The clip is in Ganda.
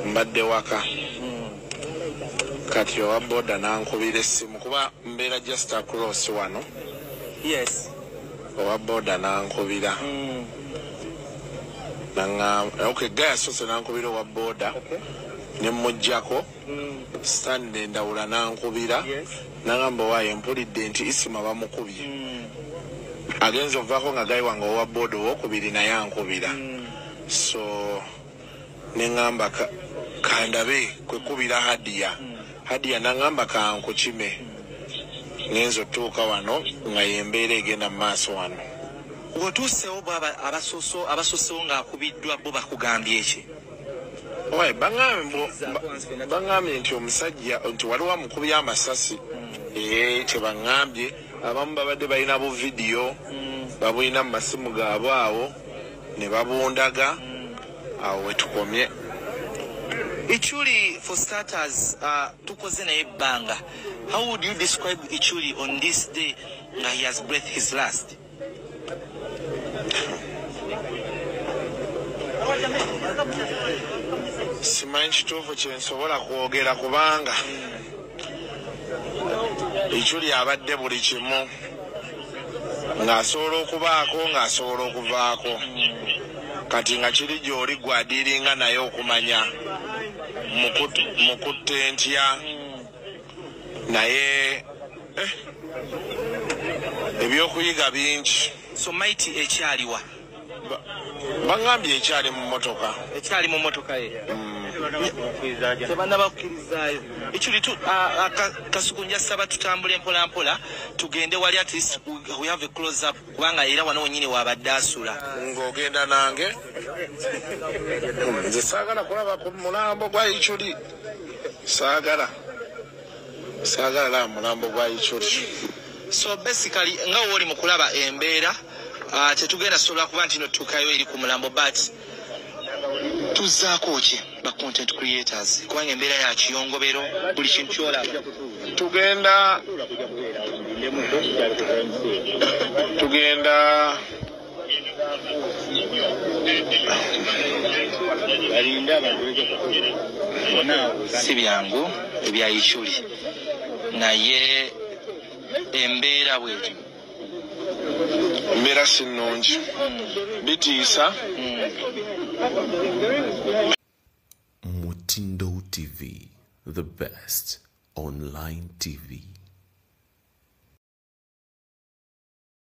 Mbadde waka. Kati owa boda n'ankubira essimu kuba mbeera just across wano. Yes. Owa boda n'ankubira. Nangamba, okay, guy asoose n'ankubira owa boda. Okay. Ne mmuggyako. Stanley Ndawula n'ankubira. Yes. N'angamba waaye mpulidde nti Isima bamukubye. Agenze ovaako nga guy wange owa boda owookubiri naye ankubira. So ne ŋŋamba kandabe kwekubira Hadia. Hadia n'aŋŋamba kankukime. Ngenze otuuka wano nga y'embeera egenda mu maaso wano. Bw'otuuseewo bw'aba abasosewo ng'akubiddwa bo bakugambye ki? Oye, baŋŋambye nti omusajja nti waliwo amukubye amasasi. Kye baŋŋambye abamu babadde balina bu vidiyo, babulina mu masimu gaabwe awo ne babundaga. Awo we tukomye. Ichuli, for starters, tukoze naye ebbanga. How would you describe Ichuli on this day nga he has breathed his last? Simanyi kituufu kye nsobola kwogera kubanga Ichuli abadde buli kimu, ng'asobola okubaako ng'asobola okuvaako. Kati nga kiri gy'oli gw'adiiringa naye okumanya mukutte ntya, naye ebyokuyiga bingi. So Mighty ekyaliwa? Baŋŋambye ekyali mu mmotoka. Ekyali mu mmotoka ye? Tebannaba kukkirizaayo. Ichuli Kasuku nja ssaba tutambule mpola mpola tugende wali, at least we have a close up kubanga era wano wennyini wabadde asula. Ng'ogenda nange? Nze saagala kulaba ku mulambo gwa Ichuli. Saagala. Saagala laba mulambo gwa Ichuli. So basically nga w'oli mu kulaba embeera, tetugenda sobola kuba nti no tutuukayo eri ku mulambo, but tuzzaako ki ba content creators kubanga embeera ya kiyongobero buli kintu ky'olaba. Tugenda si byangu ebya Ichuli, naye embeera bwetyo. Embeera si nnungi, bitiisa. Mutindo TV, the best online TV.